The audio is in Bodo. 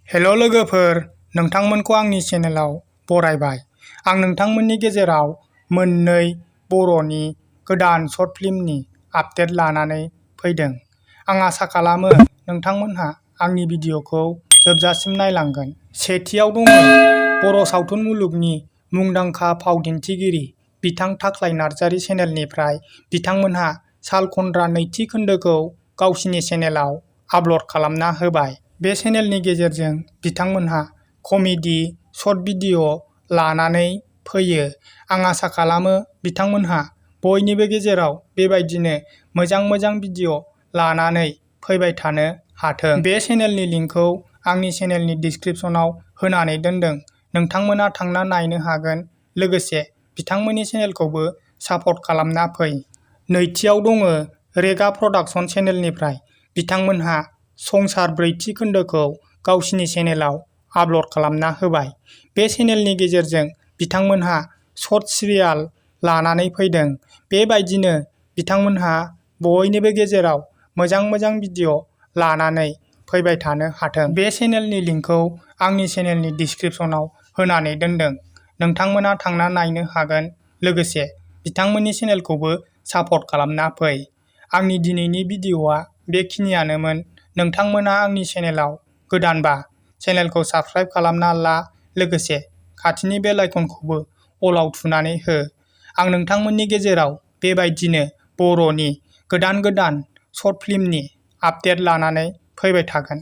हेल' लोगोफोर, नोंथांमोनखौ आंनि चेनेलाव बरायबाय। आं नोंथांमोननि गेजेराव मोननै बर'नि गोदान शर्ट फिल्मनि आपडेट लानानै फैदों। आं आसा खालामो नोंथांमोनहा आंनि भिडिअ'खौ जोबजासिम नायलांगोन। सेथियाव दङ बर' सावथुन मुलुगनि मुंदांखा फाव दिन्थिगिरि बिथां थाख्लाय नार्जारि चेनेलनिफ्राय बिथांमोनहा सालखन्द्रा नैथि खोन्दोखौ गावसिनि चेनेलाव आपल'ड खालामना होबाय। बे चेनेलनि गेजेरजों बिथांमोनहा कमेडि शर्ट भिडिअ' लानानै फैयो। आं आसा खालामो बिथांमोनहा बयनिबो गेजेराव बेबायदिनो मोजां भिडिअ' लानानै फैबाय थानो हाथों। बे चेनेलनि लिंकखौ आंनि चेनेलनि डिसक्रिपसनाव होनानै दोनदों। नोंथांमोना थांना नायनो हागोन। लोगोसे बिथांमोननि चेनेलखौबो सापर्ट खालामना फै। नैथियाव दङ रेगा प्रडाक्शन चेनेलनिफ्राय बिथांमोनहा संसार ब्रैथि खोन्दोखौ गावसिनि चेनेलाव आपल'ड खालामना होबाय। बे चेनेलनि गेजेरजों बिथांमोनहा शर्ट सिरियाल लानानै फैदों। बेबायदिनो बिथांमोनहा बयनिबो गेजेराव मोजां भिडिअ' लानानै फैबाय थानो हाथों। बे चेनेलनि लिंकखौ आंनि चेनेलनि डिसक्रिपसनाव होनानै दोनदों। नोंथांमोना थांना नायनो हागोन। लोगोसे बिथांमोननि चेनेलखौबो सापर्ट खालामना फै। आंनि दिनैनि भिडिअ'आ बेखिनियानोमोन। नोंथांमोना आंनि चेनेलाव गोदानबा चेनेलखौ साबस्क्राइब खालामना ला। लोगोसे खाथिनि बेल आइकनखौबो अलाव थुनानै हो। आं नोंथांमोननि गेजेराव बेबायदिनो बर'नि गोदान शर्ट फिल्मनि आपडेट लानानै फैबाय थागोन।